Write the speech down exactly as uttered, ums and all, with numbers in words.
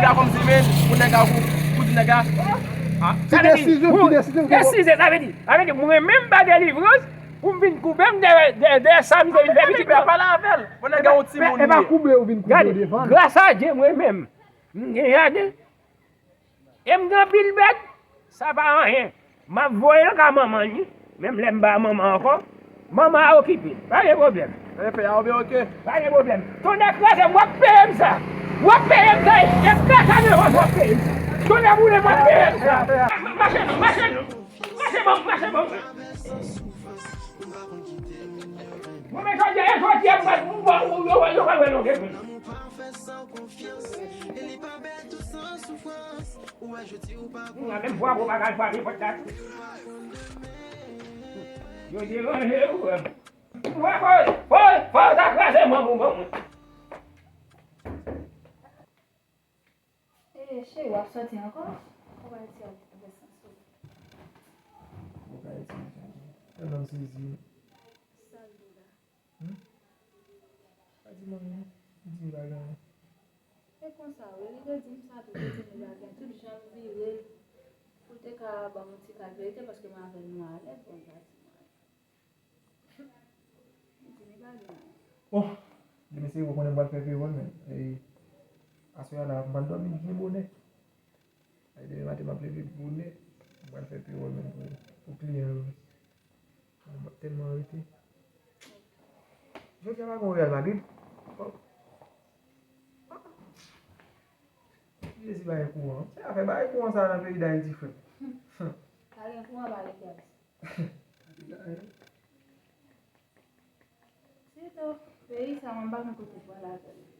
nèg la kòmsi, men, pou nèg la, pou, pou di nèg la. Ah, ki desizyon, ki desizyon? Desizyon, sa vle di, sa vle di, mwen menm pa delivrans, pou m vin koupe m dèyè, dèyè, dèyè sa m te vin fè pitit la. Pale avè l. Bon, nèg la yon timoun li ye. E pa koupe ou vin koupe devan l. Gras a Dye, mwen menm, m gen jaden. E m gen anpil bèt, sa pa anyen. M ap voye l ka manman l, wi. Menm lè m pa manman ankò, manman a okipe l. Pa gen pwoblèm. Epe a oubyen oke. Pa gen pwoblèm. Tonnè kraze m, w ap peye m sa. W ap peye m sa. E kaka devan w ap peye m sa. Tonnè boule m, w ap peye m sa. Mache non, mache non. Mache bon, mache bon. Mwen men jodi a, e jodi a, m pral, m pral, yo, yo, yo pral wè lonje pou nou. Mwen menm fwa pou bagay fwa nenpòt la. Yo deranje ou. Mwen fò, fò, fò ta kraze manm ou ban mwen. E cheri, w ap sòti ankò? Ou pral ti ap vè sans ou. Ou pral ti ap vè sans ou. Tèlman m sezi. Sa l di la? Hmm? Pa di manmi, di li pa gen anyen. E konsa wi, li te di m sa tou, li te di m li pa gen. Tout jan m vire l pou l te ka ban m yon ti kat verite, paske m avè l nou alèz, bon, m pa di nou alèz. Li di li pa gen anyen. Bon, demen se ou konnen m pral fè pewòl, men, e, aswè a la, m pral dòmi byen bonè. E, demen maten, m ap leve bonè, m pral fè pewòl, men, pou, pou kliyan yo. Mwen tèlman rete. Jodi a pa gen Real Madrid. Oh. Jezi bay kouran. Se afè bay kouran sa nan peyi Dayiti, frè. Pa gen kouran, pa gen kèl. Sitou, peyi sa, mwen pa gen kote pral avè l.